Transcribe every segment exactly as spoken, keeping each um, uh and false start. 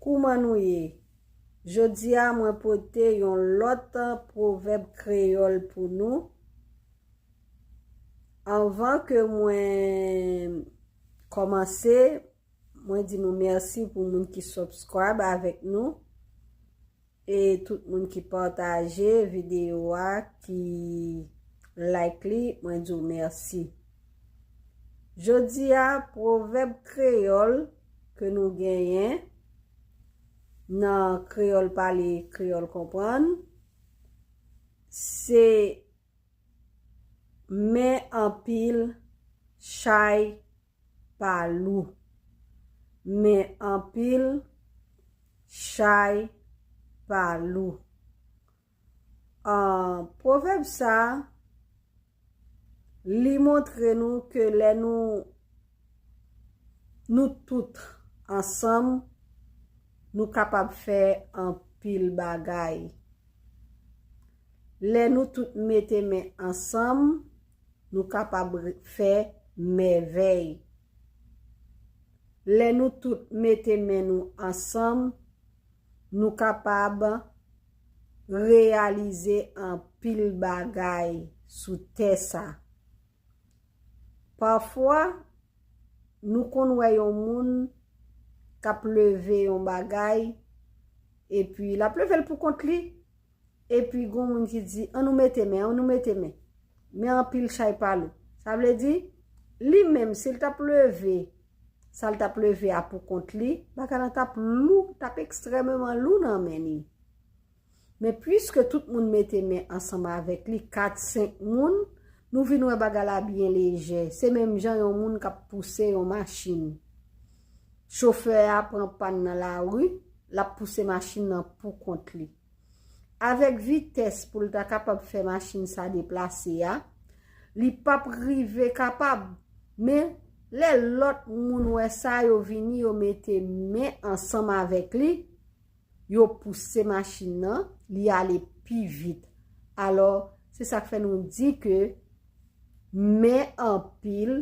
Kouman nou ye? Jodi a, mwen pote yon lòt pwovèb kreyòl pou nou. Anvan ke mwen kòmanse, mwen di nou mèsi pou moun ki subscribe avèk nou e tout moun ki pataje videyo a, ki like li, mwen di w mèsi. Jodi a, pwovèb kreyòl ke nou genyen nan Kreyòl Pale, Kreyòl Konprann, se men anpil, chay pa lou. Men anpil, chay pa lou. Ah, pwovèb sa, li montre nou ke lè nou, nou tout ansanm, nou kapab fè anpil bagay. Lè nou tout mete men ansanm, nou kapab re-, fè mèvèy. Lè nou tout mete men nou ansanm, nou kapab reyalize anpil bagay sou tè sa. Pafwa, nou konn wè yon moun k ap leve yon bagay, epi l ap leve l pou kont li, epi gon moun ki di, "An nou mete men, an nou mete men." Men anpil chay pa lou. Sa vle di, li menm, si l t ap leve sa l t ap leve a pou kont li, bagay lan t ap lou, t ap ekstrèmeman lou nan men li. Men piske tout moun mete men ansanm avèk li, kat, senk moun, nou vin wè bagay la byen lejè. Se menm jan yon moun k ap pouse yon machin. Chofè a pran pàn nan lari, l ap pouse machin nan pou kont li. Avèk vitès pou l ta kapab fè machin sa deplase a, li p ap rive kapab. Men, lè lòt moun wè sa, yo vini, yo mete men ansanm avèk li, yo pouse machin nan, li ale pi vit. Alò, se sa k fè nou di ke men anpil,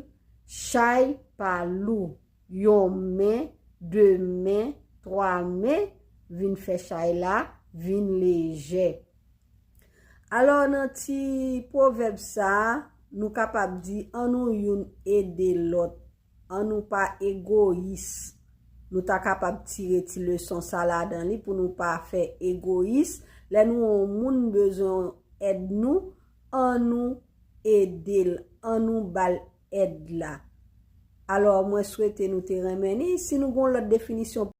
chay pa lou. Yon men, de men, twa men, vin fè chay la vin lejè. Alò, nan ti pwovèb sa a, nou kapab di, "An nou youn ede lòt, an nou pa egoyis." Nou ta kapab tire ti leson sa ladan li pou nou pa fè egoyis. Lè nou wè yon moun bezwen èd nou, an nou ede l, an nou ba l èd la. Alò, mwen swete nou te renmen li. Si nou gen yon lòt definisyon,